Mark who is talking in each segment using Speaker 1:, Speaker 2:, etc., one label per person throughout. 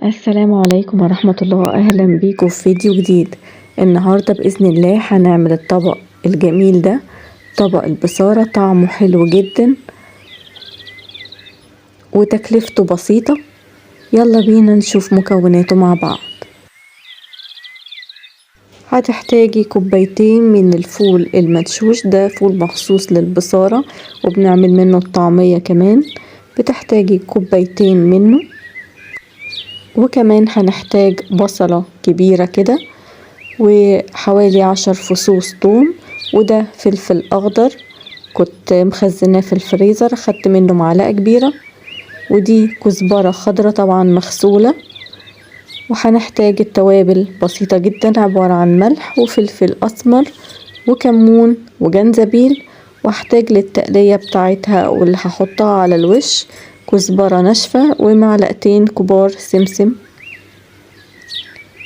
Speaker 1: السلام عليكم ورحمة الله، أهلا بيكم في فيديو جديد. النهاردة بإذن الله هنعمل الطبق الجميل ده، طبق البصارة. طعمه حلو جدا وتكلفته بسيطة. يلا بينا نشوف مكوناته مع بعض. هتحتاجي كوبايتين من الفول المدشوش، ده فول مخصوص للبصارة وبنعمل منه الطعمية كمان. بتحتاجي كوبايتين منه، وكمان هنحتاج بصلة كبيرة كده وحوالي 10 فصوص ثوم، وده فلفل أخضر كنت مخزناه في الفريزر، خدت منه معلقة كبيرة، ودي كزبرة خضرة طبعا مغسولة. وهنحتاج التوابل بسيطة جدا، عبارة عن ملح وفلفل أسمر وكمون وجنزبيل. وهحتاج للتقلية بتاعتها واللي هحطها على الوش كزبرة ناشفة ومعلقتين كبار سمسم.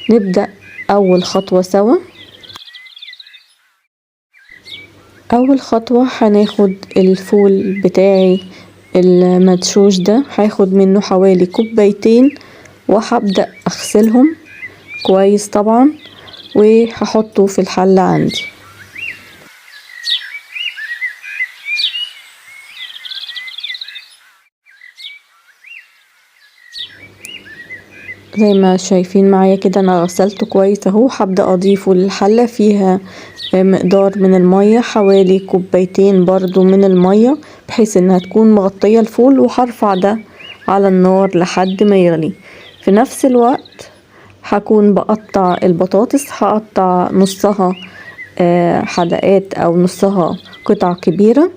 Speaker 1: نبدأ أول خطوة سوا. أول خطوة هناخد الفول بتاعي المدشوش ده، هاخد منه حوالي كوبايتين وهبدأ أغسلهم كويس طبعا، وهحطه في الحلة عندي. زي ما شايفين معايا كده انا غسلته كويس اهو. هبدأ اضيفه للحلة، فيها مقدار من المية حوالي كوبايتين برضو من المية، بحيث انها تكون مغطية الفول. وهرفع ده على النار لحد ما يغلي. في نفس الوقت هكون بقطع البطاطس، هقطع نصها حلقات او نصها قطع كبيرة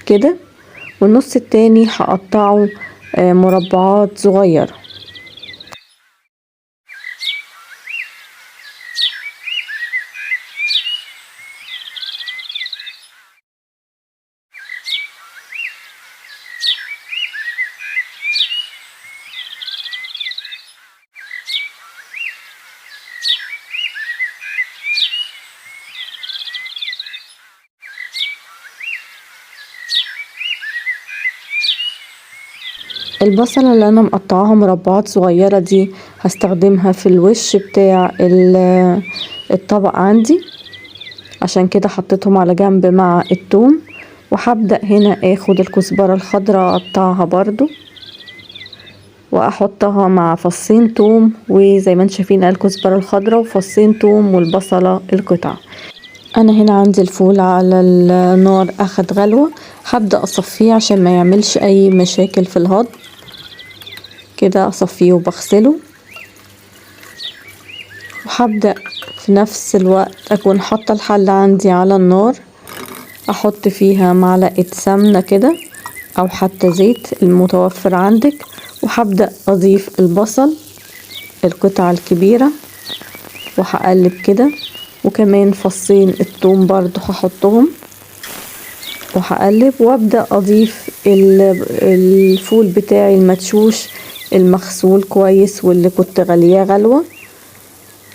Speaker 1: كده، والنص التاني هقطعه مربعات صغيرة. البصلة اللي انا مقطعاها مربعات صغيرة دي هستخدمها في الوش بتاع الطبق عندي، عشان كده حطيتهم على جنب مع الثوم. وهبدأ هنا اخد الكزبرة الخضراء اقطعها برضو واحطها مع فصين ثوم، وزي ما انتم شايفين الكزبرة الخضراء وفصين ثوم والبصلة القطع. انا هنا عندي الفول على النار اخد غلوة، هبدأ اصفيه عشان ما يعملش اي مشاكل في الهضم. كده اصفيه وبغسله. وهبدأ في نفس الوقت اكون حاطه الحلة عندي على النار، احط فيها معلقة سمنة كده او حتى زيت المتوفر عندك. وهبدأ اضيف البصل القطعة الكبيرة وهقلب كده، وكمان فصين الثوم برضو هحطهم وهقلب. وابدأ اضيف الفول بتاعي المدشوش المغسول كويس واللي كنت غلياه غلوة،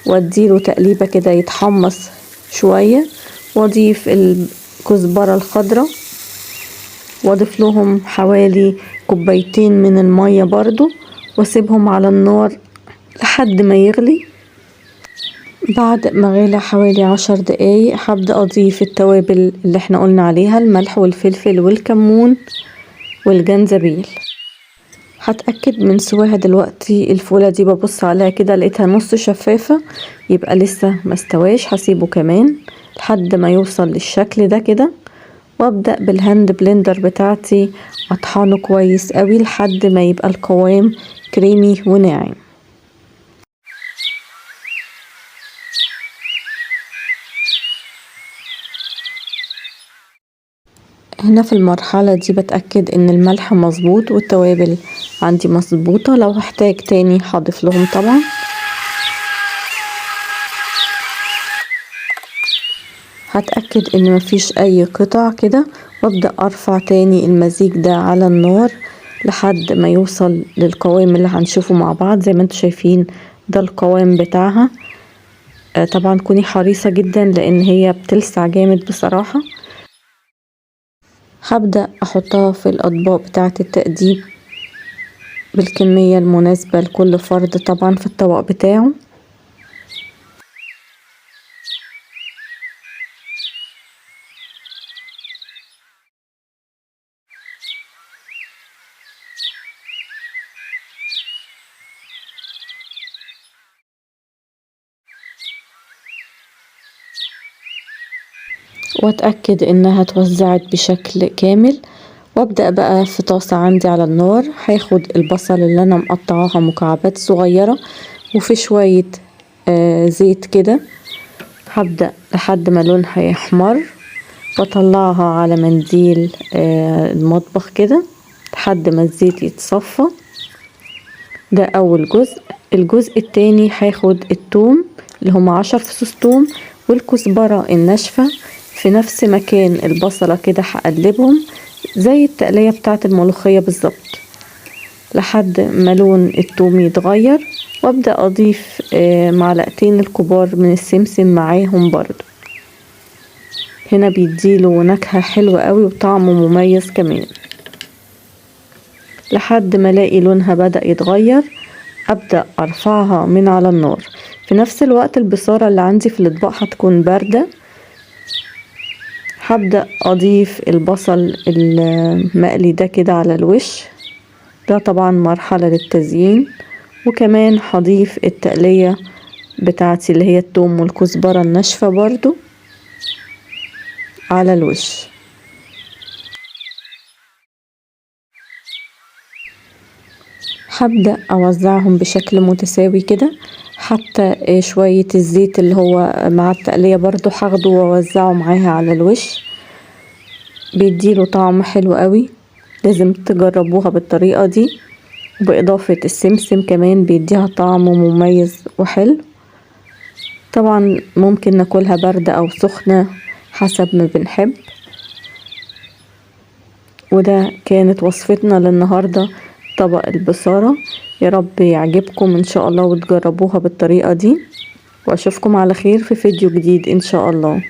Speaker 1: واديله تقليبة كده يتحمص شوية. واضيف الكزبرة الخضراء واضيف لهم حوالي كوبايتين من المية برضو، واسيبهم على النار لحد ما يغلي. بعد ما غلى حوالي 10 دقايق هبدأ اضيف التوابل اللي احنا قلنا عليها، الملح والفلفل والكمون والجنزبيل. هتأكد من سواها دلوقتي. الفولة دي ببص عليها كده لقيتها نص شفافة، يبقى لسه ما استواش، هسيبه كمان لحد ما يوصل للشكل ده كده. وابدأ بال hand blender بتاعتي اطحنه كويس قوي لحد ما يبقى القوام كريمي وناعم. هنا في المرحلة دي بتأكد ان الملح مظبوط والتوابل عندي مظبوطة، لو هحتاج تاني هضيف لهم طبعا. هتأكد ان مفيش اي قطع كده، وابدأ ارفع تاني المزيج ده على النار لحد ما يوصل للقوام اللي هنشوفه مع بعض. زي ما انتم شايفين ده القوام بتاعها. طبعا كوني حريصة جدا لان هي بتلسع جامد بصراحة. هبدأ احطها في الاطباق بتاعة التقديم. بالكمية المناسبة لكل فرد طبعا في الطبق بتاعه. واتأكد انها اتوزعت بشكل كامل. وابدأ بقى في طاسة عندي على النار، هاخد البصل اللي انا مقطعاها مكعبات صغيرة وفي شوية زيت كده، هبدأ لحد ما لونها يحمر واطلعها على منديل المطبخ كده لحد ما الزيت يتصفى. ده اول جزء. الجزء التاني هاخد التوم اللي هم 10 فصوص توم والكزبرة الناشفة في نفس مكان البصلة كده، هقلبهم زي التقلية بتاعة الملوخية بالظبط لحد ما لون التوم يتغير. وابدأ اضيف معلقتين الكبار من السمسم معاهم برضو، هنا بيديله نكهة حلوة قوي وطعم مميز كمان. لحد ما الاقي لونها بدأ يتغير ابدأ ارفعها من على النار. في نفس الوقت البصارة اللي عندي في الاطباق هتكون باردة، هبدأ اضيف البصل المقلي ده كده على الوش، ده طبعا مرحلة للتزيين. وكمان هضيف التقلية بتاعتي اللي هي التوم والكزبرة الناشفة برضو على الوش. هبدأ اوزعهم بشكل متساوي كده، حتى شوية الزيت اللي هو مع التقلية برضو هاخده واوزعه معاها على الوش، بيديله طعم حلو قوي. لازم تجربوها بالطريقة دي، وبإضافة السمسم كمان بيديها طعم مميز وحلو. طبعا ممكن ناكلها باردة او سخنة حسب ما بنحب. وده كانت وصفتنا للنهاردة، طبق البصارة. يا رب يعجبكم ان شاء الله وتجربوها بالطريقة دي، واشوفكم على خير في فيديو جديد ان شاء الله.